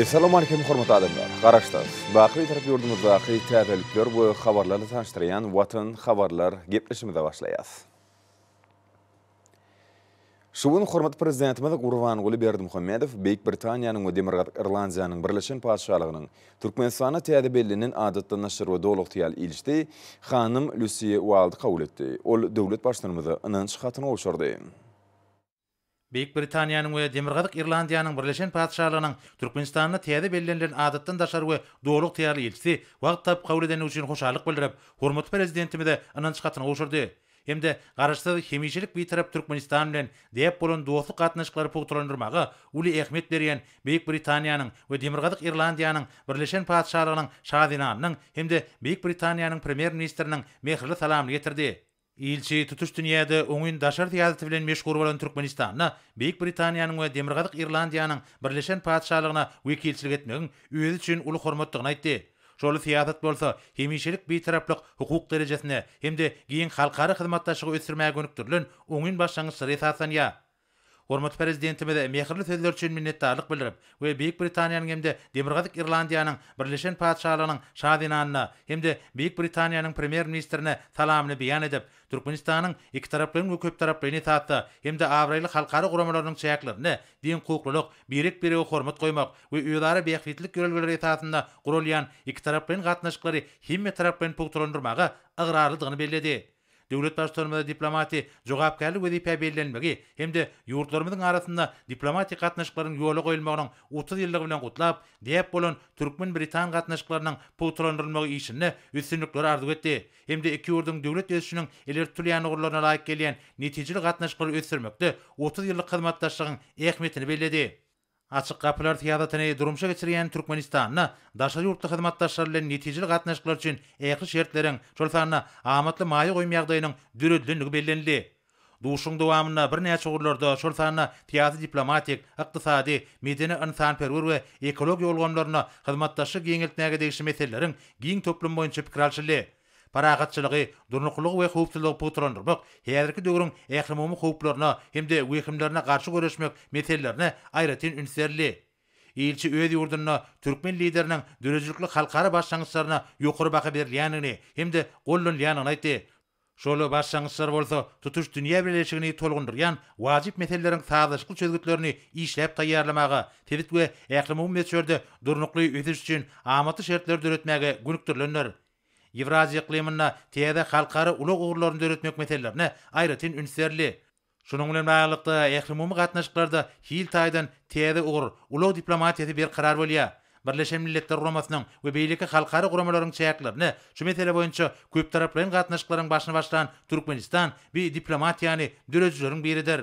Essalawmalikim hormatly adamlar! Garaşsyz, baky Bitarap ýurdumyzdaky täzelikler we habarlarla tanyşdyrýan Watan habarlar gepleşigimize başlaýas. Şu gün hormatly Prezidentimiz Gurbanguly Berdimuhamedow Beýik Britaniýanyň we Demirgazyk Irlandiýanyň Birleşen Patyşalygynyň Türkmenistanda täze bellenen Adatdan daşary we Doly ygtyýarly ilçisi hanym Lýusiýa Ualdy kabul etdi. Ol döwlet Baştutanymyza ynanç hatyny gowşurdy. Beýik Britaniýanyň we Demirgazyk Irlandiýanyň Birleşen Patyşalygynyň Türkmenistanda täze bellenilen Adatdan daşary we Doly ygtyýarly ilçisi wagt tapyp kabul edendigi üçin hoşallyk bildirip, hormatly Prezidentimize ynanç hatyny gowşurdy. Hem-de Garaşsyz, hemişelik Bitarap Türkmenistan bilen däp bolan dostluk gatnaşyklary pugtalandyrmaga uly ähmiýet berýän Beýik Britaniýanyň we Demirgazyk Irlandiýanyň Birleşen Patyşalygynyň Şa zenanynyň hem-de Beýik Britaniýanyň Premýer-ministriniň mähirli salamyny getirdi. Ilçi tutuş dünýäde oňyn daşary syýasaty bilen meşhur bolan Türkmenistanda Beýik Britaniýanyň we Demirgazyk Irlandiýanyň Birleşen Patyşalygyna wekilçilik etmegiň özi üçin uly hormatdygyny aýtdy. Şol syýasat bolsa hemişelik Bitaraplyk hukuk derejesine hem-de giň halkara hyzmatdaşlygy ösdürmäge gönükdirilen oňyn başlangyçlara esaslanýar. Hormatly Prezidentimize mähirli sözleri üçin minnetdarlyk bildirip we Beýik Britaniýanyň hem-de Demirgazyk Irlandiýanyň Birleşen Patyşalygynyň Şa zenanyna hem-de Beýik Britaniýanyň Premýer-ministrine salamyny beýan edip, Türkmenistanyň ikitaraplaýyn we köptaraplaýyn esasda hem-de abraýly halkara guramalarynyň çäklerinde deňhukuklylyk, birek-birege hormat goýmak we özara bähbitlilik ýörelgeleri esasynda guralýan ikitaraplaýyn gatnaşyklary hemmetaraplaýyn pugtalandyrmaga ygrarlydygyny belledi. Döwlet Baştutanymyza diplomatik jogapkärli wezipä bellenmegi hem-de ýurtlarymyzyň arasynda diplomatik gatnaşyklaryň ýola goýulmagynyň 30 ýyllygy bilen gutlap, däp bolan türkmen-britan gatnaşyklarynyň pugtalandyrylmagy işinde üstünlikleri arzuw etdi hem-de iki ýurduň döwlet ösüşiniň ileri tutulýan ugurlaryna laýyk gelýän netijeli gatnaşyklary ösdürmekde 30 ýyllyk hyzmatdaşlygyň ähmiýetini belledi. Açyk gapylar syýasatyny durmuşa geçirýän Türkmenistanda daşary ýurtly hyzmatdaşlar bilen netijeli gatnaşyklar üçin ähli şertleriň, şol sanda amatly maýa goýum ýagdaýynyň döredilendigi bellenildi. Duşuşygyň dowamynda birnäçe ugurlarda, şol sanda syýasy-diplomatik, ykdysady, medeni-ynsanperwer we ekologiýa ulgamlarynda hyzmatdaşlygy giňeltmäge degişli meseleleriň giň toplumy boýunça pikir alşyldy. Parahatçylygy, durnuklylygy we howpsuzlygy pugtalandyrmak, häzirki döwrüň ählumumy howplaryna hem-de wehimlerine garşy göreşmek meselelerine aýratyn üns berildi. Ilçi öz ýurdunda türkmen Lideriniň döredijilikli halkara başlangyçlaryna ýokary baha berilýändigini hem-de goldanylýandygyny aýtdy. Şol başlangyçlar bolsa tutuş dünýä bileleşigini tolgundyrýan wajyp meseleleriň sazlaşykly çözgütlerini işläp taýýarlamaga, sebit we ählumumy möçberde durnukly ösüş üçin amatly şertleri döretmäge gönükdirilendir. Ýewraziýa yklymynda täze halkara ulag ugurlaryny döretmek meselelerine aýratyn üns berildi. Şunuň bilen baglylykda, ählumumy gatnaşyklarda hil taýdan täze ugur, ulag diplomatiýasy berkarar bolýar. Birleşen Milletler Guramasynyň we beýleki halkara guramalaryň çäklerinde şu mesele boýunça köptaraplaýyn gatnaşyklaryň başyny başlan Türkmenistan bi diplomatiýany döredijileriň biridir.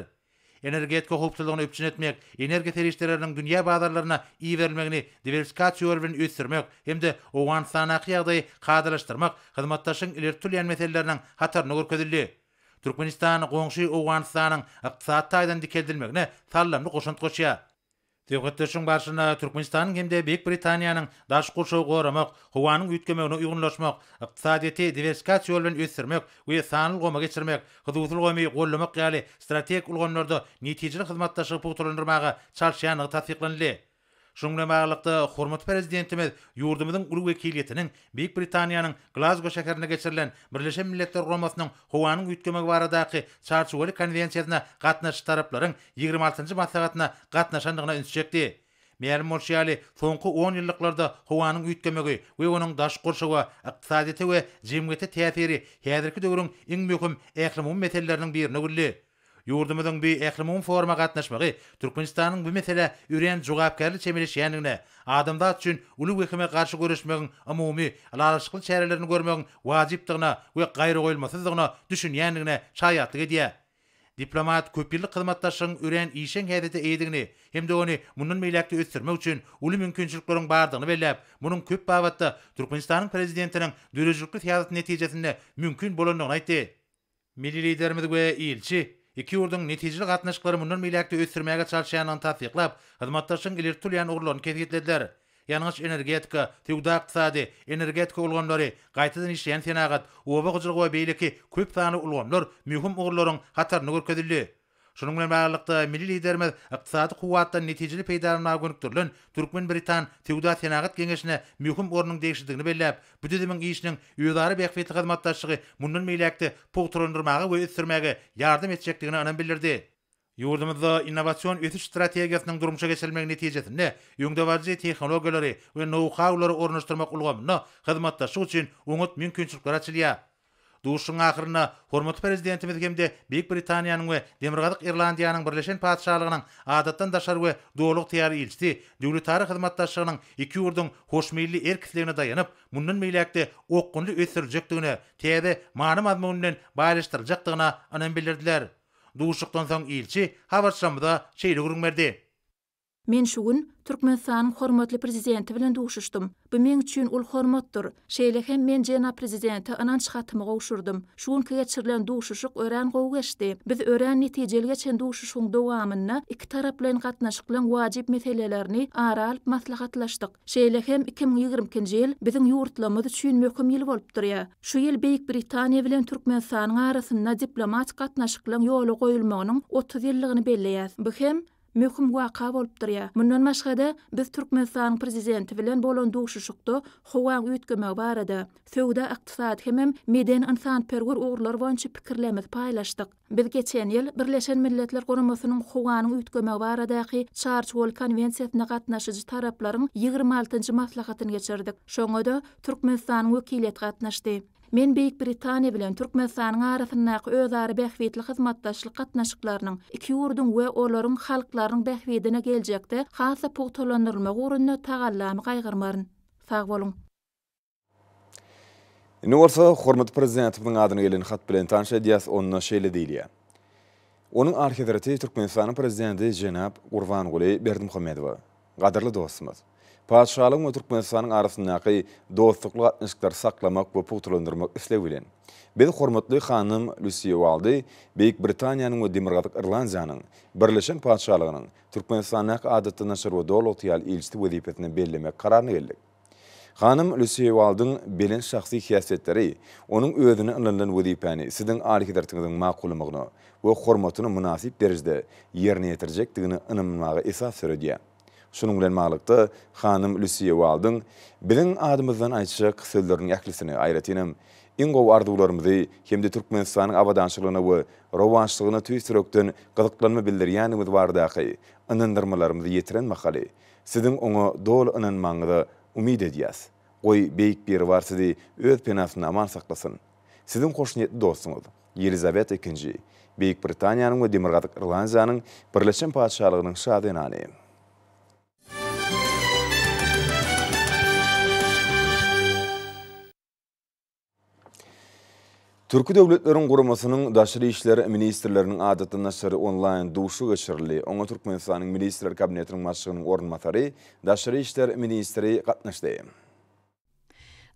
Energetika howpsuzlygyny üpjün etmek, energiýa serişdeleriniň dünýä bazarlaryna iberilmegini diwersifikasiýa ýoly bilen ösdürmek hem-de Owganystandaky ýagdaýy kadalaşdyrmak hyzmatdaşlygyň ileri tutulýan meseleleriniň hatarynda görkezildi. Türkmenistan goňşy Owganystanyň ykdysady taýdan dikeldilmegine saldamly goşant goşýar. Söhbetdeşligiň barşynda Türkmenistanyň hem-de Beýik Britaniýanyň daşky gurşawy goramak, howanyň üýtgemegine uýgunlaşmak, ykdysadyýeti diwersifikasiýa ýoly bilen ösdürmek we sanly ulgama geçirmek, hususy ulgamy goldamak ýaly strategik ulgamlarda netijeli hyzmatdaşlygy pugtalandyrmaga çalyşýandygy tassyklanyldy. Şunuň bilen baglylykda, hormatly Prezidentimiz ýurdumyzyň uly wekiliýetiniň Beýik Britaniýanyň Glazgo şäherinde geçirilen Birleşen Milletler Guramasynyň Howanyň üýtgemegi baradaky Çarçuwaly konwensiýasyna gatnaşyjy taraplaryň 26-njy maslahatyna gatnaşandygyna ünsi çekdi. Mälim bolşy ýaly, soňky on ýyllyklarda howanyň üýtgemegi we onuň daşky gurşawa, ykdysadyýete we jemgyýete täsiri häzirki döwrüň iň möhüm ählumumy meseleleriniň birine öwrüldi. Ýurdumyzyň bu ählumumy foruma gatnaşmagy Türkmenistanyň bu meselä örän jogapkärli çemeleşýändigine, adamzat üçin uly wehime garşy göreşmegiň umumy, ylalaşykly çärelerini görmegiň wajypdygyna we gaýragoýulmasyzdygyna düşünýändigine şaýatlyk edýär. Diplomat köpýyllyk hyzmatdaşlygyň örän işjeň häsiýete eýedigini hem-de ony mundan beýläk-de ösdürmek üçin uly mümkinçilikleriň bardygyny belläp, munuň köp babatda Türkmenistanyň Prezidentiniň döredijilikli syýasaty netijesinde mümkin bolandygyny aýtdy. Milli Liderimiz we ilçi iki ýurduň netijeli gatnaşyklary mundan beýläk-de ösdürmäge çalyşýandygyny tassyklap, hyzmatdaşlygyň ileri tutulýan ugurlaryny kesgitlediler. Ýangyç-energetika, söwda-ykdysady, energetika ulgamlary, gaýtadan işleýän senagat, oba hojalygy we beýleki köp sanly ulgamlar möhüm ugurlaryň hatarynda görkezildi. Şunuň bilen baglylykda, milli Liderimiz ykdysady kuwwatdan netijeli peýdalanmaga gönükdirilen Türkmen-britan söwda-senagat geňeşine möhüm ornuň degişlidigini belläp, bu düzümiň işiniň özara bähbitli hyzmatdaşlygy mundan beýläk-de pugtalandyrmaga we ösdürmäge ýardam etjekdigine ynam bildirdi. Ýurdumyzda innowasion ösüş strategiýasynyň durmuşa geçirilmegi netijesinde öňdebaryjy tehnologiýalary we nou-haulary ornaşdyrmak ulgamynda hyzmatdaşlyk üçin oňat mümkinçilikler açylýar. Duşuşygyň ahyrynda hormatly Prezidentimiz hem-de Beýik Britaniýanyň we Demirgazyk Irlandiýanyň Birleşen Patyşalygynyň Adatdan daşary we Doly ygtyýarly ilçisi döwletara hyzmatdaşlygynyň iki ýurduň hoşmeýilli erk-islegine daýanyp, mundan beýläk-de okgunly ösdüriljekdigine, täze many-mazmun bilen baýlaşdyryljakdygyna ynam bildirdiler. Duşuşykdan soň ilçi habarçylarymyza şeýle gürrüň berdi. Men şu gün Türkmenistanyň hormatly Prezidenti bilen duşuşdym. Bu meň üçin uly hormatdyr. Şeýle hem men jenap Prezidente ynanç hatymy gowşurdym. Şu günki geçirilen duşuşyk örän gowy geçdi. Biz örän netijeli geçen duşuşygyň dowamynda ikitaraplaýyn gatnaşyklaryň wajyp meselelerini ara alyp maslahatlaşdyk. Şeýle hem 2022-nji ýyl biziň ýurtlarymyz üçin möhüm ýyl bolup durýar. Şu ýyl Beýik Britaniýa bilen Türkmenistanyň arasynda diplomatik gatnaşyklaryň ýola goýulmagynyň 30 ýyllygyny belleýäs. Bu hem möhüm waka bolup durýar. Mundan başga-da, biz Türkmenistanyň Prezidenti bilen bolan duşuşykda howaň üýtgemegi barada, söwda-ykdysady hemem medeni-ynsanperwer ugurlar boýunça pikirlerimizi paýlaşdyk. Biz geçen ýyl Birleşen Milletler Guramasynyň howanyň üýtgemegi baradaky Çarçuwaly konwensiýasyna gatnaşyjy taraplaryň ýigrimi altynjy maslahatyny geçirdik. Şoňa-da Türkmenistanyň wekiliýeti gatnaşdy. Men Beýik Britaniýa bilen Türkmenistanyň arasyndaky özara bähbitli hyzmatdaşlyk gatnaşyklarynyň iki ýurduň we olaryň halklarynyň bähbidine geljekde has-da pugtalandyrylmagy ugrunda tagallamy gaýgyrmaryn. Sag boluň! Indi bolsa hormatly Prezidentimiziň adyna gelen hat bilen tanyş edýäs, onda şeýle diýilýär. Onuň Alyhezreti Türkmenistanyň Prezidenti jenap Gurbanguly Berdimuhamedowa. Gadyrly dostumyz! Patyşalygyň we Türkmenistanyň arasyndaky dostlukly gatnaşyklary saklamak we pugtalandyrmak islegi bilen, biz hormatly hanym Lýusiýa Ualdy Beýik Britaniýanyň we Demirgazyk Irlandiýanyň Birleşen Patyşalygynyň Türkmenistandaky Adatdan daşary we Doly ygtyýarly ilçisi wezipesine bellemek kararyna geldik. Hanym Lýusiýa Ualdyň belent şahsy häsiýetleri onuň özüne ynanylan wezipäni Siziň Alyhezretiňiziň makullamagyna we hormatyna mynasyp derejede ýerine ýetirjekdigine ynanmaga esas döredýär. Şunuň bilen baglylykda, hanym Lýusiýa Ualdyň biziň adymyzdan aýtjak sözleriniň ählisini, aýratynam, iň gowy arzuwlarymyzy hem-de Türkmenistanyň abadançylygyna we rowaçlygyna tüýs ýürekden gyzyklanma bildirýändigimiz baradaky ynandyrmalarymyzy ýetiren mahaly, Siziň oňa doly ynanmagyňyza umyt edýäs. Goý, Beýik Biribar sizi öz penasynda aman saklasyn. Siziň hoşniýetli dostuňyz, Ýelizaweta ikinji, Beýik Britaniýanyň we Demirgazyk Irlandiýanyň Birleşen Patyşalygynyň şa zenany. Türki Döwletleriň Guramasynyň Daşary işler ministrleriniň adatdan daşary onlaýn duşuşygy geçirildi. Oňa Türkmenistanyň Ministrler Kabinetiniň Başlygynyň orunbasary, daşary işler ministri gatnaşdy.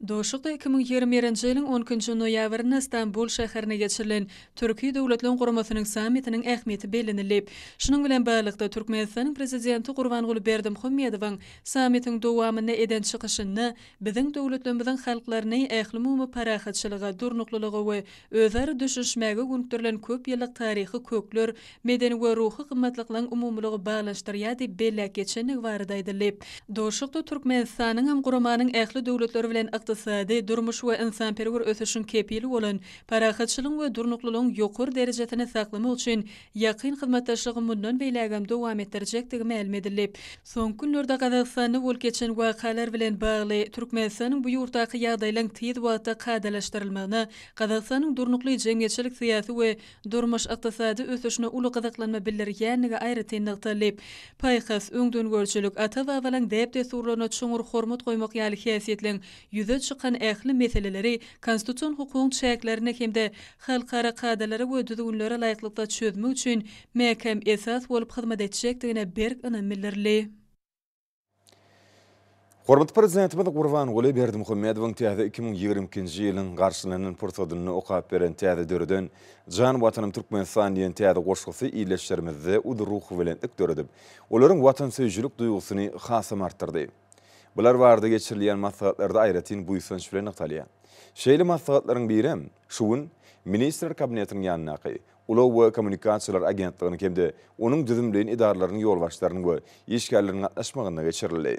Duşuşykda 2021-nji ýylyň on ikinji noýabrynda Stambul şäherinde geçirilen Türki Döwletleriň Guramasynyň sammitiniň ähmiýeti bellenildi. Şunuň bilen baglylykda, Türkmenistanyň Prezidenti Gurbanguly Berdimuhamedowyň sammitiň dowamynda eden çykyşynda Biziň döwletlerimiziň halklaryny ählumumy parahatçylyga, durnuklylyga we özara düşünişmäge gönükdirilen köp ýyllyk taryhy kökler, medeni we ruhy gymmatlyklaryň umumylygy baglanyşdyrýar diýip belläp geçendigi barada aýdyldy. Duşuşykda Türkmenistanyňam guramanyň ähli döwletleri bilen ykdysady, durmuş we ynsanperwer ösüşiň kepili bolan parahatçylygyň we durnuklylygyň ýokary derejesini saklamak üçin ýakyn hyzmatdaşlygy mundan beýlägem dowam etdirjekdigi mälim edildi. Soňky günlerde Gazagystanda bolup geçen wakalar bilen bagly Türkmenistanyň bu ýurtdaky ýagdaýlaryň tiz wagtda kadalaşdyrylmagyna, Gazagystanyň durnukly jemgyýetçilik-syýasy we durmuş-ykdysady ösüşine uly gyzyklanma bildirýändigi aýratyn nygtaldy. Paýhas, öňdengörüjilik, ata-babalaryň däp-dessurlaryna çuňňur hormat goýmak ýaly häsiýetleň ýüze çykan ähli meseleleri konstitusion hukugyň çäklerinde hem-de halkara kadalara we düzgünlere laýyklykda çözmek üçin mäkäm esas bolup hyzmat etjekdigine berk ynam bildirildi. Hormatly Prezidentimiz Gurbanguly Berdimuhamedowyň täze 2022-nji ýylyň garşylanan pursadynda okap beren täze döreden Jan Watanym Türkmenistan diýen täze goşgusy ildeşlerimizde uly ruhubelentlik döredip, olaryň watansöýüjilik duýgusyny hasam artdyrdy. Bular barada geçirilýän maslahatlarda aýratyn buýsanç bilen nygtalýar. Şeýle maslahatlaryň birem şu gün Ministrler Kabinetiniň ýanyndaky. Ulag we kommunikasiýalar agentliginiň hem-de onuň düzümleýin edaralarynyň ýolbaşçylarynyň we işgärleriniň gatnaşmagynda geçirildi.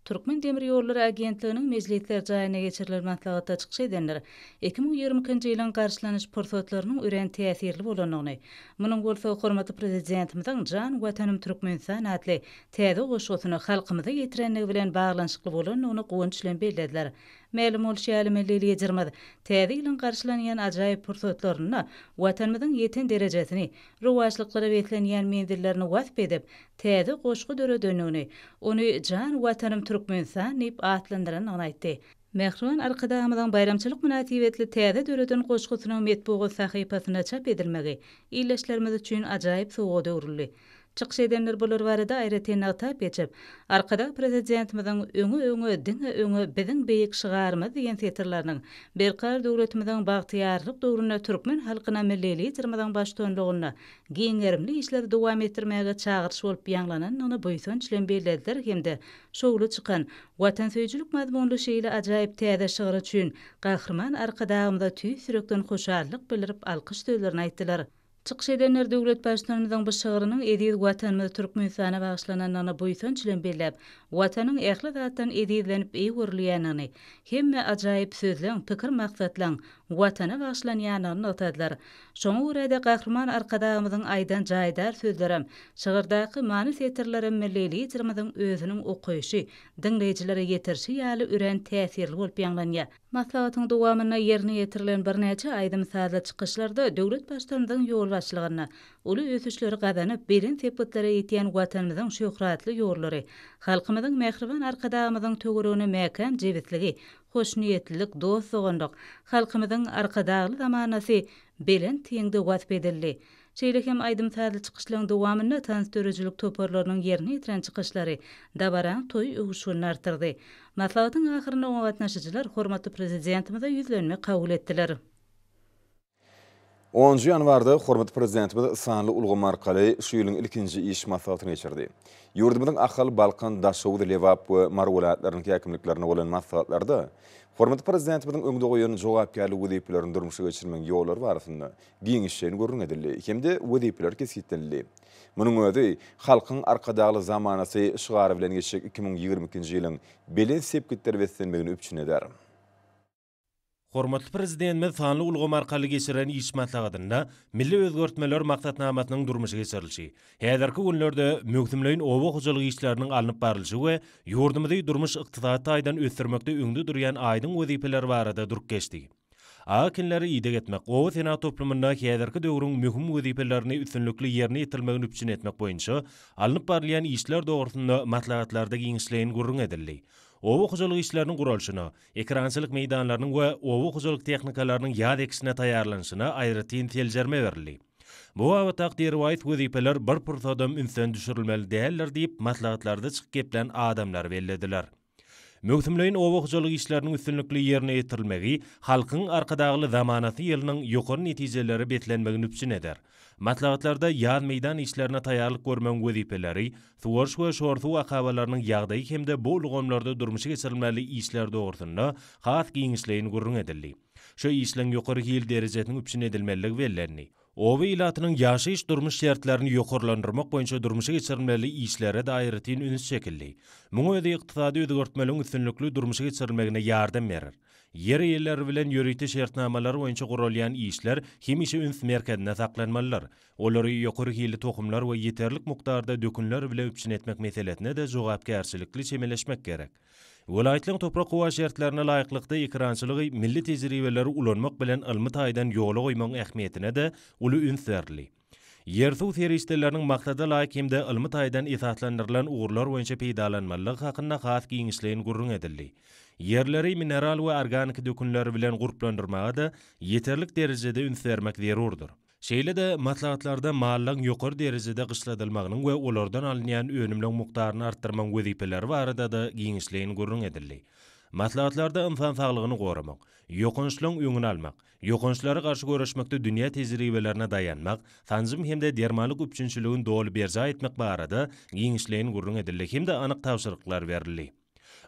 Türkmen demir ýollary agentliginiň mejlisler jaýynda geçirilen maslahatda çykyş edenler 2022-nji ýylyň garşylanyş pursatlarynyň örän täsirli bolandygyny, munuň bolsa hormatly Prezidentimiziň Jan Watanym Türkmenistan atly täze goşgusyny halkymyza ýetirendigi bilen baglanyşykly bolandygyny guwanç bilen bellediler. Mälim bolşy ýaly, milli Liderimiz Täze ýylyň garşylanýan ajaýyp pursatlarynda Watanymyzyň ýeten derejesini, rowaçlyklara beslenýän menzillerini wasp edip, täze goşgy döredendigini, ony Jan Watanym Türkmenistan diýip atlandyrandygyny aýtdy. Mähriban Arkadagymyzyň baýramçylyk mynasybetli täze döreden goşgusynyň metbugat sahypasynda çap edilmegi ildeşlerimiz üçin ajaýyp sowgada öwrüldi. Çykyş edenler bular barada aýratyn nygtap geçip, Arkadag Prezidentimiziň Öňe, öňe, diňe öňe biziň beýik şygarymyz diýen setirleriniň Berkarar döwletimiziň bagtyýarlyk döwründe türkmen halkyna Milli Liderimiziň baştutanlygynda giň gerimli işleri dowam etdirmäge çagyryş bolup ýaňlanandygyny buýsanç bilen bellediler hem-de şowly çykan, watansöýüjilik mazmunly şeýle ajaýyp täze şygyr üçin Gahryman Arkadagymyza tüýs ýürekden hoşallyk bildirip alkyş sözlerini aýtdylar. Çykyş edenler döwlet Baştutanymyzyň bu şygrynyň eziz Watanymyz Türkmenistana bagyşlanandygyny buýsanç bilen belläp, Watanyň ähli zatdan ezizlenip eý görülýändigini, hemme ajaýyp sözleň, pikir-maksatlaň Watana bagyşlanýandygyny nygtadylar. Şoňa görä-de, Gahryman Arkadagymyzyň aýdan jaýdar sözlerem, şygyrdaky many setirlerem milli Liderimiziň özüniň okaýşy, diňleýjilere ýetirişi ýaly örän täsirli bolup ýaňlanýar. Maslahatyň dowamynda ýerine ýetirilen birnäçe aýdym-sazly çykyşlarda döwlet Baştutanymyzyň ýolbaşçylygynda uly ösüşleri gazanyp, belent sepgitlere ýetýän Watanymyzyň şöhratly ýollary, halkymyzyň mähriban Arkadagymyzyň töweregine mäkäm jebisligi, hoşniýetlilik, dost-doganlyk, halkymyzyň Arkadagly zamanasy belent heňde wasp edildi. Şeýle hem aýdym-sazly çykyşlaryň dowamynda tans döredijilik toparlarynyň ýerine ýetiren çykyşlary dabaraň toý öwüşginini artdyrdy. Maslahatyň ahyrynda oňa gatnaşyjylar hormatly Prezidentimize ýüzlenme kabul etdiler. Onunjy ýanwarda hormatly Prezidentimiz sanly ulgam arkaly şu ýylyň ilkinji iş maslahatyny geçirdi. Ýurdumyzyň Ahal, Balkan, Daşoguz, Lebap we Mary welaýatlarynyň häkimliklerinde bolan maslahatlarda hormatly Prezidentimiziň öňde goýan jogapkärli wezipelerini durmuşa geçirmegiň ýollary barasynda giňişleýin gürrüň edildi hem-de wezipeler kesgitlenildi. Munuň özi Halkyň Arkadagly zamanasy şygary bilen geçjek 2022-nji ýylyň belent sepgitlere beslenmegini üpjün eder. Hormatly Prezidentimiz sanly ulgam arkaly geçiren iş maslahatynda Milli özgertmeler maksatnamasynyň durmuşa geçirilişi, häzirki günlerde möwsümleýin oba hojalyk işleriniň alnyp barlyşy we ýurdumyzy durmuş-ykdysady taýdan ösdürmekde öňde durýan aýdyň wezipeler barada durup geçdi. Ak ekinlere ideg etmek, oba senagat toplumynda häzirki döwrüň möhüm wezipelerini üstünlikli ýerine ýetirilmegini üpjün etmek boýunça alnyp barylýan işler dogrusynda maslahatlarda giňişleýin gürrüň edildi. Oba hojalyk işleriniň guralyşyna, ekerançylyk meýdanlarynyň we oba hojalyk tehnikalarynyň ýaz ekişine taýýarlanyşyna aýratyn seljerme berildi. Bu babatdaky derwaýys wezipeler bir pursadam ünsden düşürilmeli däldir diýip, maslahatlarda çykyp geplän adamlar bellediler. Möwsümleýin oba hojalyk işleriniň üstünlikli ýerine ýetirilmegi Halkyň Arkadagly zamanasy ýylynyň ýokary netijelere beslenmegini üpjün eder. Maslahatlarda ýaz meýdan işlerine taýýarlyk görmegiň wezipeleri, suwaryş we şor suw akabalarynyň ýagdaýy hem-de bu ulgamlarda durmuşa geçirilmeli işler dogrusynda has giňişleýin gürrüň edildi. Şu işleň ýokary hil derejesiniň üpjün edilmelidigi bellendi. Oba ilatynyň ýaşaýyş-durmuş şertlerini ýokarlandyrmak boýunça durmuşa geçirilmeli işlere-de aýratyn üns çekildi. Muň özi ykdysady özgertmeligiň üstünlikli durmuşa geçirilmegine ýardam berer. Ýer eýeleri bilen ýörite şertnamalar boýunça guralýan işler hemişe üns merkezinde saklanmalydyr. Olary ýokary hilli tohumlar we ýeterlik mukdarda dökünler bilen üpjün etmek meselesine-de jogapkärçilikli çemeleşmek gerek. Welaýatlaryň toprak-howa şertlerine laýyklykda ekerançylygy milli tejribeleri ulanmak bilen ylmy taýdan ýola goýmagyň ähmiýetine-de uly üns berildi. Ýer-suw serişdeleriniň maksada laýyk hem-de ylmy taýdan esaslandyrylan ugurlar boýunça peýdalanmalydygy hakynda has giňişleýin gürrüň edildi. Ýerleri mineral we organiki dökünler bilen gurplandyrmaga-da ýeterlik derejede üns bermek zerurdyr. Şeýle-de, maslahatlarda mallaryň ýokary derejede gyşladylmagynyň we olardan alynýan önümleň mukdaryny artdyrmagyň wezipeleri barada-da giňişleýin gürrüň edildi. Maslahatlarda ynsan saglygyny goramak, ýokançlaryň öňüni almak, ýokançlara garşy göreşmekde dünýä tejribelerine daýanmak, sanjym hem-de dermanlyk üpjünçiligini doly berjaý etmek barada giňişleýin gürrüň edildi hem-de anyk tabşyryklar berildi.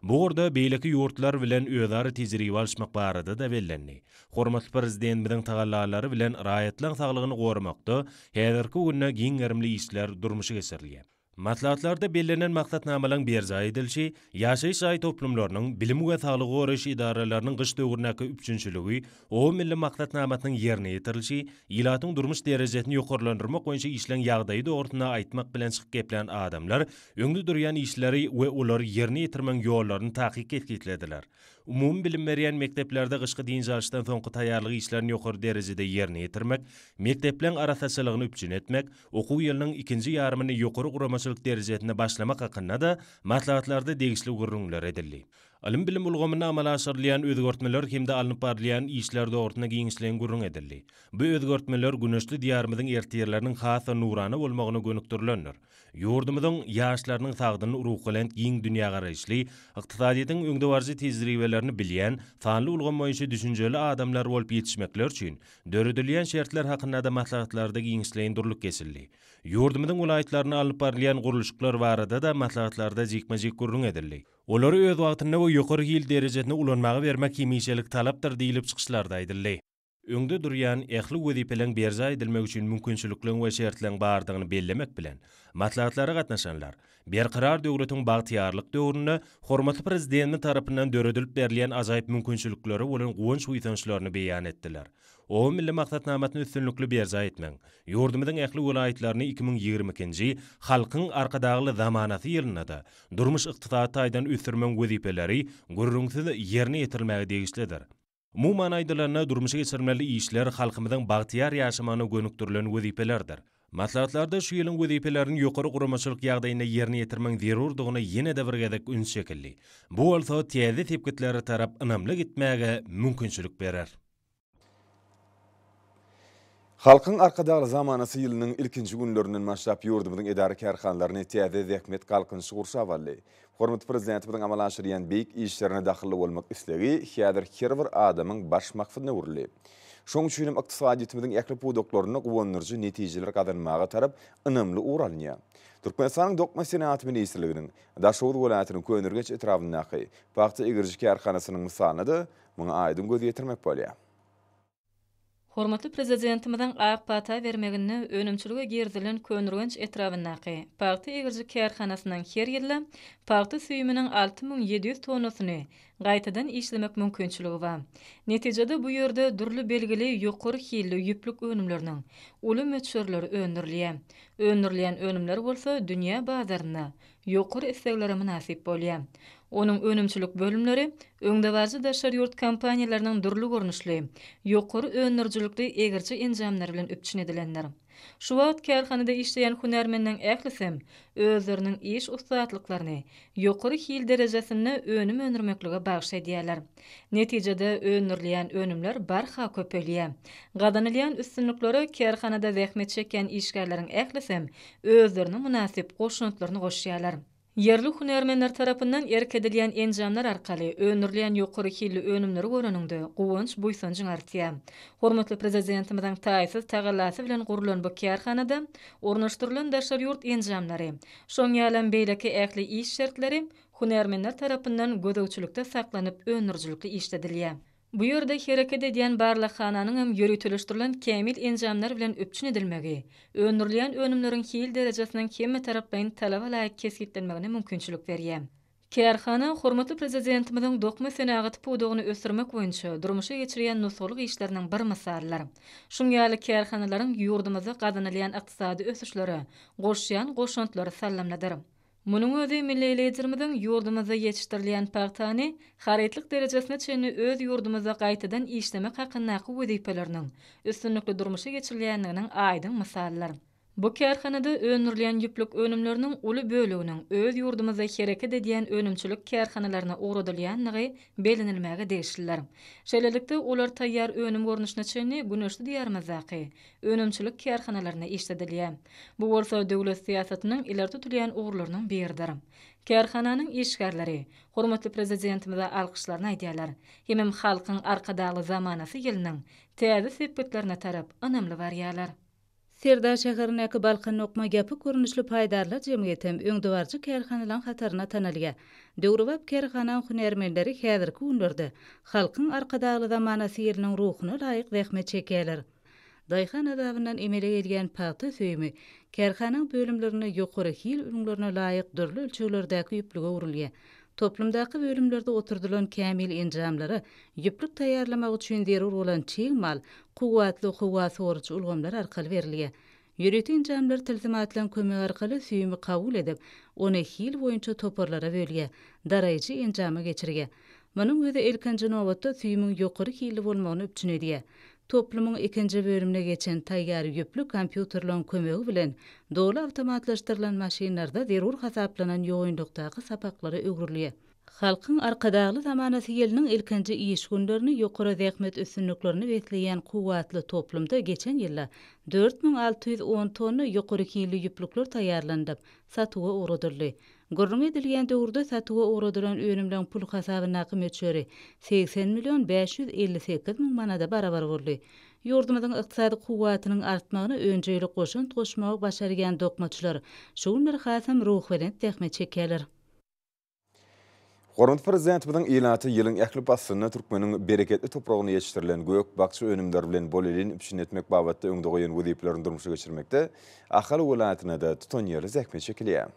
Bu ugurda beýleki ýurtlar bilen özara tejribe alyşmak barada-da bellendi. Hormatly Prezidentimiziň tagallalary bilen raýatlaryň saglygyny goramakda häzirki günde giň gerimli işler durmuşa geçirilýär. Maslahatlarda bellenen maksatnamalaryň berjaý edilişi, ýaşaýyş jaý toplumlarynyň, bilim we saglygy goraýyş edaralarynyň gyş döwründäki üpjünçiligi, Oba milli maksatnamasynyň ýerine ýetirilişi, ilatyň durmuş derejesini ýokarlandyrmak boýunça işleň ýagdaýy dogrusynda aýtmak bilen çykyp geplän adamlar öňde durýan işleri we olary ýerine ýetirmegiň ýollaryny takyk kesgitlediler. Umumybilim berýän mekdeplerde gyşky dynç alyşdan soňky taýýarlyk işlerini ýokary derejede ýerine ýetirmek, mekdepleň arassaçylygyny üpjün etmek, okuw ýylynyň ikinji ýarymyny ýokary guramaçylyk derejesinde başlamak hakynda-da maslahatlarda degişli gürrüňler edildi. Ylym-bilim ulgamynda amala aşyrylýan özgertmeler hem-de alnyp barylýan işler dogrusynda giňişleýin gürrüň edildi. Bu özgertmeler güneşli Diýarymyzyň ertirleriniň has-da nurana bolmagyna gönükdirilendir. Ýurdumyzyň ýaşlarynyň sagdyn, ruhubelent, giň dünýägaraýyşly, ykdysadyýetiň öňdebaryjy tejribelerini bilýän, sanly ulgam boýunça düşünjeli adamlar bolup ýetişmekleri üçin döredilýän şertler hakynda-da maslahatlarda giňişleýin durlup geçildi. Ýurdumyzyň welaýatlarynda alnyp barylýan gurluşyklar barada-da maslahatlarda jikme-jik gürrüň edildi. Olary öz wagtynda we ýokary hil derejesinde ulanmaga bermek hemişelik talapdyr diýlip çykyşlarda aýdyldy. Öňde durýan ähli wezipeleň berjaý edilmegi üçin mümkinçilikleň we şertleň bardygyny bellemek bilen, maslahatlara gatnaşanlar Berkarar döwletiň bagtyýarlyk döwründe hormatly Prezidentimiz tarapyndan döredilip berilýän ajaýyp mümkinçiliklere bolan guwanç-buýsançlaryny beýan etdiler. Oba milli maksatnamasyny üstünlikli berjaý etmegiň, ýurdumyzyň ähli welaýatlaryny 2022-nji Halkyň Arkadagly zamanasy ýylynda-da durmuş-ykdysady taýdan ösdürmegiň wezipeleri gürrüňsiz ýerine ýetirilmäge degişlidir. Umuman aýdylanda, durmuşa geçirilmeli işler halkymyzyň bagtyýar ýaşamagyna gönükdirilen wezipelerdir. Maslahatlarda şu ýylyň wezipelerini ýokary guramaçylyk ýagdaýynda ýerine ýetirmegiň zerurdygyna ýene-de bir gezek üns çekildi. Bu bolsa täze sepgitlere tarap ynamly gitmäge mümkinçilik berer. Halkyň Arkadagly zamanasy ýylynyň ilkinji günlerinden başlap ýurdumyzyň edara-kärhanalaryny täze zähmet galkynyşy gurşap aldy. Hormatly Prezidentimiziň amala aşyrýan beýik işlerine dahylly bolmak islegi häzir her bir adamyň baş maksadyna öwrüldi. Şonuň üçin hem ykdysadyýetimiziň ähli pudaklarynda guwandyryjy netijeler gazanmaga tarap ynamly ugur alynýar. Türkmenistanyň Dokma senagaty ministrliginiň Daşoguz welaýatynyň Köneürgenç etrabyndaky pagta egriji kärhanasynyň mysalynda-da muňa aýdyň göz ýetirmek bolýar. Hormatly Prezidentimiziň ak pata bermeginde önümçilige girizilen Köneürgenç etrabyndaky pagta egriji kärhanasynyň her ýylda pagta süýüminiň 6700 tonnasyny gaýtadan işlemek mümkinçiligi bar. Netijede bu ýerde dürli belgili ýokary hilli ýüplük önümleriniň uly möçberleri öndürilýär. Öndürilýän önümler bolsa dünýä bazarynda ýokary isleglere mynasyp bolýar. Onuň önümçilik bölümleri öňdebaryjy daşary ýurt kompaniýalarynyň dürli görnüşli, ýokary öndürijilikli egiriji enjamlary bilen üpjün edilendir. Şu wagt kärhanada işleýän hünärmenleň ählisem özleriniň iş ussatlyklaryny ýokary hil derejesinde önüm öndürmeklige bagyş edýärler. Netijede öndürilýän önümler barha köpelýär. Gazanylýan üstünliklere kärhanada zähmet çekýän işgärleriň ählisem özleriniň mynasyp goşantlaryny goşýarlar. Ýerli hünärmenler tarapyndan erk edilýän enjamlar arkaly öndürilýän ýokary hilli önümleri göreniňde guwanç-buýsanjyň artýar. Hormatly Prezidentimiziň taýsyz tagallasy bilen gurlan bu kärhanada ornaşdyrylan daşary ýurt enjamlary, şoň ýalam beýleki ähli iş şertleri hünärmenler tarapyndan gözegçilikde saklanyp öndürijilikli işledilýär. Bu ýerde hereket edýän barlaghananyňam ýöriteleşdirilen kämil enjamlar bilen üpjün edilmegi, öndürilýän önümleriň hil derejesiniň hemmetaraplaýyn talaba laýyk kesgitlenmegine mümkinçilik berýär. Kärhana hormatly Prezidentimiziň dokma senagaty pudagyny ösdürmek boýunça durmuşa geçirýän nusgalyk işleriniň bir mysalydyr. Şuň ýaly kärhanalaryň ýurdumyzda gazanylýan ykdysady ösüşlere goşýan goşantlary sallamlydyr. Munuň özi milli Liderimiziň ýurdumyzda ýetişdirilýän pagtany harytlyk derejesine çenli öz ýurdumyzda gaýtadan işlemek hakyndaky wezipeleriniň üstünlikli durmuşa geçirilýändiginiň aýdyň mysalydyr. Bu kärhanada öndürilýän ýüplük önümleriniň uly böleginiň öz ýurdumyzda hereket edýän önümçilik kärhanalaryna ugradylýandygy bellenilmäge degişlidir. Şeýlelikde, olar taýýar önüm görnüşine çenli güneşli Diýarymyzdaky önümçilik kärhanalarynda işledilýär. Bu bolsa döwlet syýasatynyň ileri tutulýan ugurlarynyň biridir. Kärhananyň işgärleri hormatly Prezidentimize alkyşlaryny aýdýarlar hemem Halkyň Arkadagly zamanasy ýylynyň täze sepgitlerine tarap ynamly barýarlar. Serdar şäherindäki Balkan dokma ýapyk görnüşli paýdarlar jemgyýetem öňdebaryjy kärhanalaryň hatarynda tanalýar. Döwrebap kärhanaň hünärmenleri häzirki günlerde Halkyň Arkadagly zamanasy ýylynyň ruhuna laýyk zähmet çekýärler. Daýhan azabyndan emele gelýän pagta süýümi kärhanaň bölümlerinde ýokary hil ülňülerine laýyk dürli ölçeglerdäki ýüplüge öwrülýär. Toplumdaky bölümlerde oturdylan kämil enjamlara ýüplük taýýarlamak üçin zerur bolan çig mal kuwwatly howa sorujy ulgamlar arkaly berilýär. Ýörite enjamlar tilsimatlaryň kömegi arkaly süýümi kabul edip, ony hil boýunça toparlara bölýär, daraýjy enjama geçirýär. Munuň özi ilkinji nobatda süýümiň ýokary hilli bolmagyny üpjün edýär. Toplumyň ikinji bölümine geçen taýýar ýüplük kompýuterleriň kömegi bilen doly awtomatlaşdyrylan maşynlarda zerur hasaplanan ýogynlykdaky sapaklara öwrülýär. Halkyň Arkadagly zamanasy ýylynyň ilkinji iş günlerini ýokary zähmet üstünliklerine besleýän kuwwatly toplumda geçen ýylda 4610 tonna ýokary hilli ýüplükler taýýarlanylyp, satuwa ugradyldy. Gürrüňi edilýän döwürde satuwa ugradylan önümleň pul hasabyndaky möçberi 80 million 558 müň manada barabar boldy. Ýurdumyzyň ykdysady kuwwatynyň artmagyna önjeýli goşant goşmagy başarýan dokmaçylar şu günler hasam ruhubelent zähmet çekýärler. Hormatly Prezidentimiziň ilaty ýylyň ähli paslynda türkmeniň bereketli topragynda ýetişdirilen gök-bakja önümleri bilen bolelin üpjün etmek babatda öňde goýan wezipelerini durmuşa geçirmekde Ahal welaýatynda-da tutanýerli zähmet çekilýär.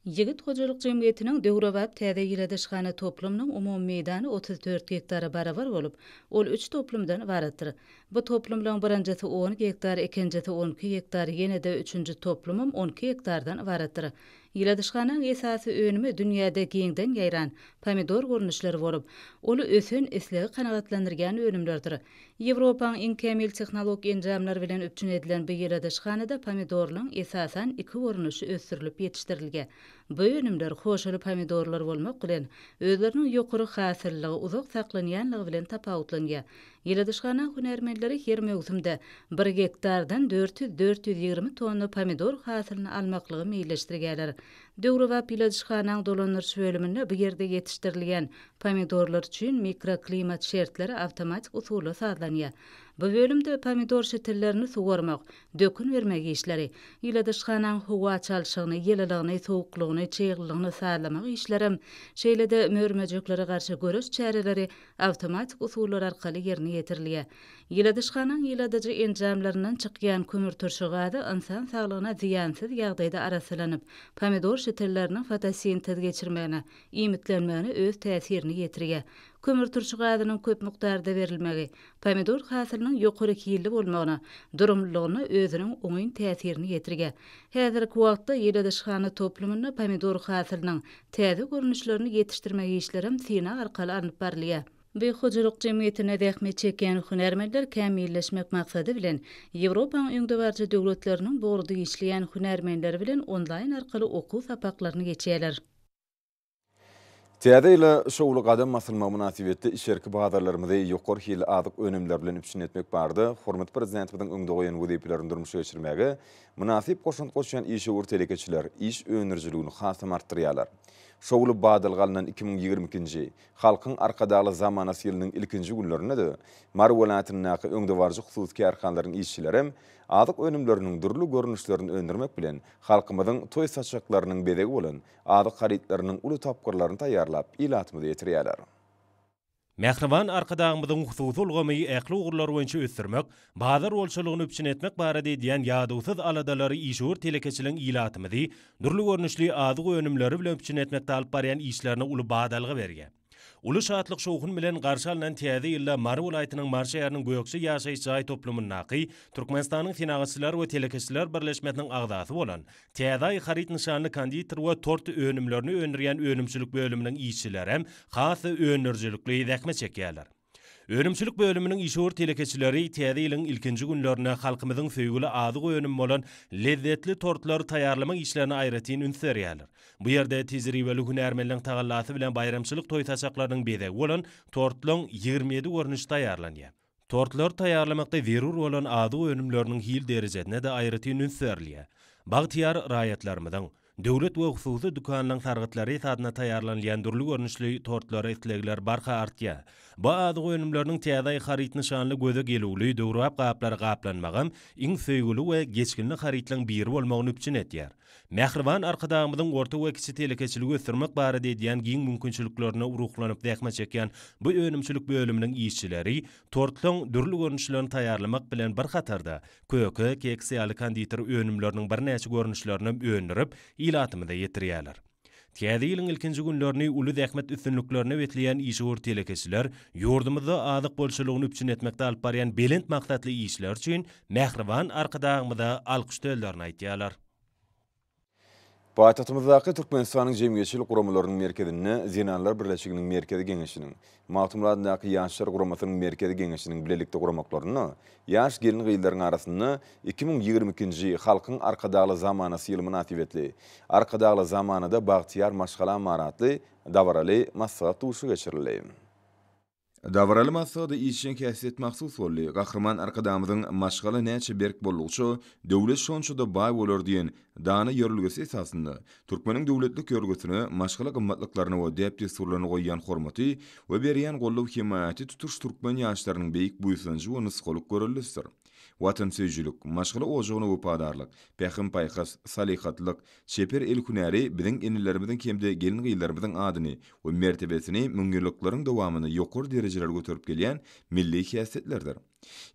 Ýigit hojalyk jemgyýetiniň döwrebap täze ýyladyşhana toplumynyň umumy meýdany 34 gektara barabar bolup, ol üç toplumdan ybaratdyr. Bu toplumlaryň birinjisi on gektar, ikinjisi on iki gektar, ýene-de üçünji toplumam on iki gektardan ybaratdyr. Ýyladyşhanaň esasy önümi dünýäde giňden ýaýran pomidor görnüşleri bolup, ol ösen islegi kanagatlandyrýan önümlerdir. Ýewropaň iň kämil tehnologik enjamlary bilen üpjün edilen bu ýyladyşhanada pomidorlaryň esasan iki görnüşi ösdürilip ýetişdirilýär. Bu önümler hoşaly pomidorlar bolmak bilen, özleriniň ýokary hasyllylygy, uzak saklanýanlygy bilen tapawutlanýar. Ýyladyşhana hünärmenleri her möwsümde bir gektardan 400, 420 tonna pomidor hasylyny almaklygy meýilleşdirýärler. Döwrebap ýyladyşhanaň dolandyryş bölüminde bu ýerde ýetişdirilýän pomidorlar üçin mikroklimat şertleri awtomatik usulda sazlanýar. Bu bölümde pomidor şitillerini suwarmak, dökün bermek işleri, ýyladyşhanaň howa çalşygyny, ýylylygyny, sowuklygyny, çyglylygyny sazlamak işlerem, şeýle-de mör-möjeklere garşy göreş çäreleri awtomatik usullar arkaly ýerine ýetirilýär. Ýyladyşhanaň ýyladyjy enjamlaryndan çykýan kömürturşy gazy ynsan saglygyna zyýansyz ýagdaýda arassalanyp, pomidor şitilleriniň fotosintez geçirmegine, iýmitlenmegine öz täsirini ýetirýär. Kömürturşy gazynyň köp mukdarda berilmegi, pomidor hasylynyň ýokary hilli bolmagyna, durumlylygyna özüniň oňyn täsirini ýetirýär. Häzirki wagtda ýyladyşhana toplumynda pomidor hasylynyň täze görnüşlerini ýetişdirmek işlerem synag arkaly alnyp barylýar. Bu hojalyk jemgyýetinde zähmet çekýän hünärmenler kämilleşmek maksady bilen, Ýewropaň öňdebaryjy döwletleriniň bu ugurda işleýän hünärmenleri bilen onlaýn arkaly okuw sapaklaryny geçýärler. Täze ýyla şowly gadam basylmagy mynasybetli içerki bazarlarymyzy ýokary hilli azyk önümleri bilen üpjün etmek barada hormatly Prezidentimiziň öňde goýan wezipelerini durmuşa geçirmäge mynasyp goşant goşýan işewür telekeçiler iş öndürijiligini hasam artdyrýarlar. Şowly badalga alnan 2022-nji Halkyň Arkadagly zamanasy ýylynyň ilkinji günlerinde-de Mary welaýatyndaky öňdebaryjy hususy kärhanalaryň işçilerem azyk önümleriniň dürli görnüşlerini öndürmek bilen, halkymyzyň toý saçaklarynyň bezegi bolan azyk harytlarynyň uly tapgyrlaryny taýýarlap, ilatymyza ýetirýärler. Mähriban Arkadagymyzyň hususy ulgamy ähli ugurlar boýunça ösdürmek, bazar bolçulygyny üpjün etmek barada edýän ýadawsyz aladalary işewür telekeçiligiň ilatymyzy dürli görnüşli azyk önümleri bilen üpjün etmekde alyp barýan işlerine uly badalga berýär. Uly şatlyk-şowhun bilen garşy alnan Täze ýylda Mary welaýatynyň Mary şäheriniň Gökje ýaşaýyş jaý toplumyndaky Türkmenistanyň Senagatçylar we telekeçiler birleşmesiniň agzasy bolan Täze Aý haryt nyşanly konditer we tort önümlerini öndürýän önümçilik bölüminiň işçilerem has öndürijilikli zähmet çekýärler. Önümçilik bölüminiň işewür telekeçileri Täze ýylyň ilkinji günlerinde halkymyzyň söýgüli azyk önümi bolan lezzetli tortlary taýýarlamak işlerine aýratyn üns berýärler. Bu ýerde tejribeli hünärmenleň tagallasy bilen baýramçylyk toý saçaklarynyň bezegi bolan tortlaryň 27 görnüşi taýýarlanýar. Tortlary taýýarlamakda zerur bolan azyk önümleriniň hil derejesine-de aýratyn üns berilýär. Bagtyýar raýatlarymyzyň, döwlet we hususy dükanlaryň sargytlary esasynda taýýarlanylýan dürli görnüşli tortlara islegler barha artýar. Bu azyk önümleriniň Täze aý haryt nyşanly göze gelüwli, döwrebap gaplara gaplanmagam iň söýgüli we geçginli harytlaryň biri bolmagyny üpjün edýär. Mähriban Arkadagymyzyň orta we kiçi telekeçiligi ösdürmek barada edýän giň mümkinçiliklerine ruhlanyp zähmet çekýän bu önümçilik bölüminiň işçileri tortlaryň dürli görnüşlerini taýýarlamak bilen bir hatarda, köke, keks ýaly konditer önümleriniň birnäçe görnüşlerinem öndürip, ilatymyza ýetirýärler. Täze ýylyň ilkinji günlerini uly zähmet üstünliklerine besleýän işewür telekeçiler ýurdumyzda azyk bolçulygyny üpjün etmekde alyp barýan belent maksatly işleri üçin mähriban Arkadagymyza alkyş sözlerini aýdýarlar. Paýtagtymyzdaky Türkmenistanyň Jemgyýetçilik guramalarynyň merkezinde Zenanlar birleşiginiň Merkezi Geňeşiniň, Magtymguly adyndaky Ýaşlar guramasynyň Merkezi Geňeşiniň bilelikde guramaklarynda ýaş gelin-gyzlaryň arasynda 2022-nji Halkyň Arkadagly zamanasy ýyly mynasybetli Arkadagly zamanada bagtyýar maşgalam bar atly dabaraly maslahat duşuşygy geçirildi. Dabaraly maslahata işjeň häsiýet mahsus boldy. Gahryman Arkadagymyzyň Maşgala näçe berk boldugyça, döwlet şonça-da baý bolar diýen dana ýörelgesi esasynda, türkmeniň döwletlik ýörgüsine, maşgala gymmatlyklaryna we däp-dessurlaryna goýýan hormaty we berýän goldaw-hemaýaty tutuş türkmen ýaşlarynyň beýik buýsanjy we nusgalyk göreldesidir. Watansöýüjilik, maşgala ojagyna wepadarlyk, pähim-paýhas, salyhatlylyk, Çeper el hünäri biziň enelerimiziň hem-de gelin-gyzlarymyzyň adyny we mertebesini müňýyllyklaryň dowamynda ýokary derejelere göterip gelýän milli häsiýetlerdir.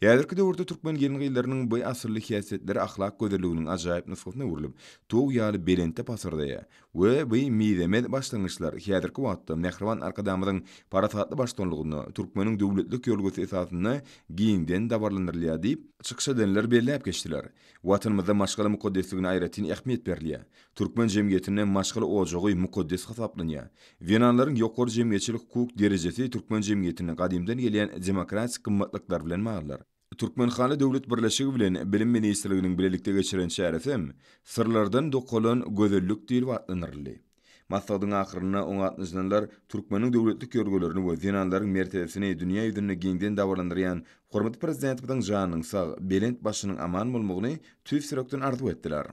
Häzirki döwürde türkmen gelin-gyzlarynyň bu asylly häsiýetleri ahlak gözelliginiň ajaýyp nusgasyna öwrülip, tug ýaly belentde pasyrdaýar we bu mizemez başlangyçlar häzirki wagtda mähriban Arkadagymyzyň parasatly baştutanlygynda türkmeniň döwletlilik ýörelgesi esasynda giňden dabaralandyrylýar diýip, çykyş edenler belläp geçdiler. Watanymyzda maşgala mukaddesligine aýratyn ähmiýet berilýär. Türkmen jemgyýetinde maşgala ojagy mukaddes hasaplanýar. Zenanlaryň ýokary jemgyýetçilik-hukuk derejesi türkmen jemgyýetinde gadymdan gelýän demokratik gymmatlyklar bilen baglydyr. Türkmenhaly döwlet birleşigi bilen Bilim ministrliginiň bilelikde geçiren çäresi hem Syrlardan dokalan gözellik diýlip atlandyryldy. Maslahatyň ahyrynda oňa gatnaşanlar türkmeniň döwletlik ýörgelerini we zenanlaryň mertebesini dünýä ýüzünde giňden dabaralandyrýan hormatly Prezidentimiziň janynyň sag, belent başynyň aman bolmagyny tüýs ýürekden arzuw etdiler.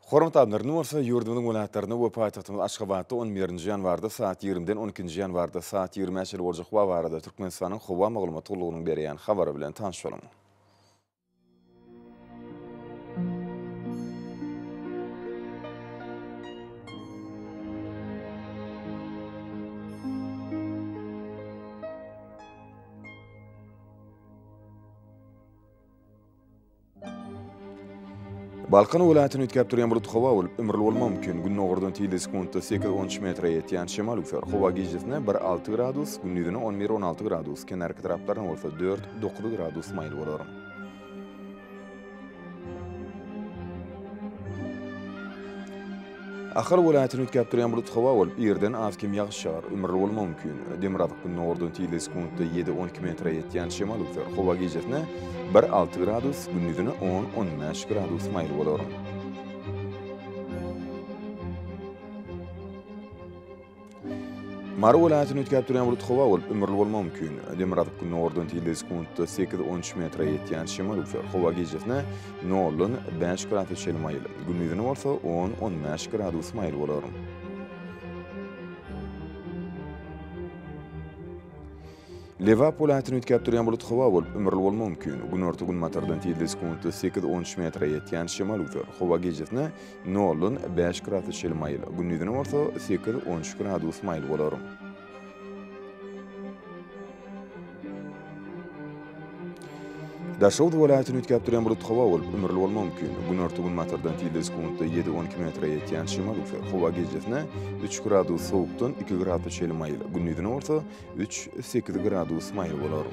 Hormatly adamlar, indi bolsa ýurdumyzyň welaýatlarynda we paýtagtymyz Aşgabatda on birinji ýanwarda saat ýigrimiden on ikinji ýanwarda saat ýigrimä çenli boljak howa barada Türkmenistanyň Howa maglumat gullugynyň berýän habary bilen tanyş boluň. Balkan welaýatyny üýtgäp durýan bulut howa bolup, ümürli bolmagy mümkin. Gündogardan tizligi sekuntda sekiz-on üç metre ýetýän şemal öwser. Howa gijesine bir alty gradus, gündizine on bir-on alty gradus, kenarki taraplaryna bolsa dört-dokuz gradus maýyl bolar. Ahal welaýatyny üýtgäp durýan bulut howa bolup, irden az-kem ýagyş ýagar, ümürli bolmagy mümkin. Demirgazyk-gündogardan tizligi sekuntda ýedi-on iki metre ýetýän şemal öwser. Howa gijesine bir-alty gradus, gündizine on-on bäş gradus maýyl bolar. Mary welaýatyny üýtgäp durýan bulut howa bolup, ümürli bolmagy mümkin. Demirgazyk-gündogardan tizligi sekuntda sekiz-on üç metre ýetýän şemal öwser. Howa gijesine noldan bäş gradus çenli maýyl, gündizine bolsa on-on bäş gradus maýyl bolar. Lebap welaýatyny üýtgäp durýan bulut howa bolup, ümürli bolmagy mümkin. Günorta-günbatardan tizligi sekuntda sekiz-on üç metre ýetýän şemal öwser. Howa gijesine noldan bäş gradus çenli maýyl, gündizine bolsa sekiz-on üç gradus maýyl bolar. Daşoguz welaýatyny üýtgäp durýan bulut howa bolup, ümürli bolmagy mümkin. Günorta-günbatardan tizligi sekuntda ýedi-on iki metre ýetýän şemal öwser. Howa gijesine üç gradus sowukdan iki gradus çenli maýyl, gündizine bolsa üç, sekiz gradus maýyl bolar.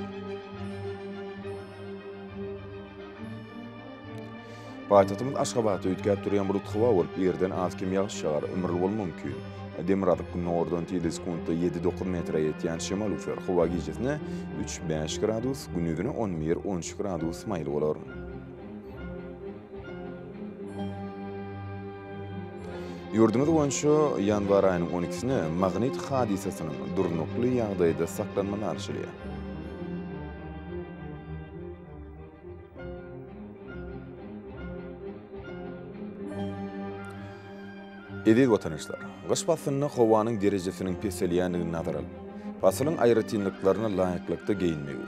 Paýtagtymyz Aşgabatda üýtgäp durýan bulut howa bolup, irden az-kem ýagyş ýagar, ümürli bolmagy mümkin. Demirgazyk-gündogardan tizligi sekuntda ýedi-dokuz metre ýetýän şemal öwser. Howa gijesine üç-bäş gradus, gündizine on bir-on üç gradus maýyl bolar. Ýurdumyz boýunça ýanwar aýynyň on ikisine magnit hadysasynyň durnukly ýagdaýda saklanmagy garaşylýar. Eziz watandaşlar! Gyş paslynda howanyň derejesiniň peselýändigini nazara alyp, Pasylyň aýratynlyklaryna laýyklykda geýinmegi,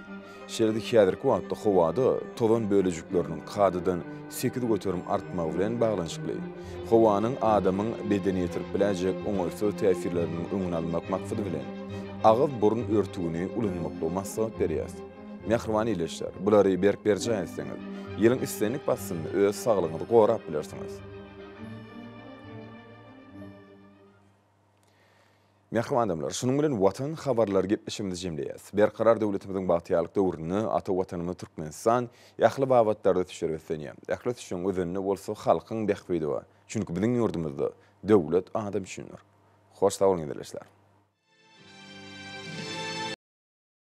şeýle-de häzirki wagtda howada tozan bölejikleriniň kadadan 8% artmagy bilen baglanyşykly, howanyň adamyň bedene ýetirip biläýjek oňaýsyz täsirleriniň öňüni almak maksady bilen, agyz-burun örtügini ulanmaklygy maslahat berýäris. Mähriban ildeşler, bulary berk berjaý etseňiz, ýylyň islendik paslynda öz saglygyňyzy gorap bilersiňiz. Mähriban adamlar, şunuň bilen Watan habarlary gepleşigimizi jemleýäris. Berkarar döwletimiziň bagtyýarlyk döwründe ata Watanymyz Türkmenistan ähli babatlarda ösüşlere beslenýär. Ähli ösüşiň özeninde bolsa halkyň bähbidi bar. Çünki biziň ýurdumyzda döwlet adam üçindir. Hoş sag boluň ildeşler!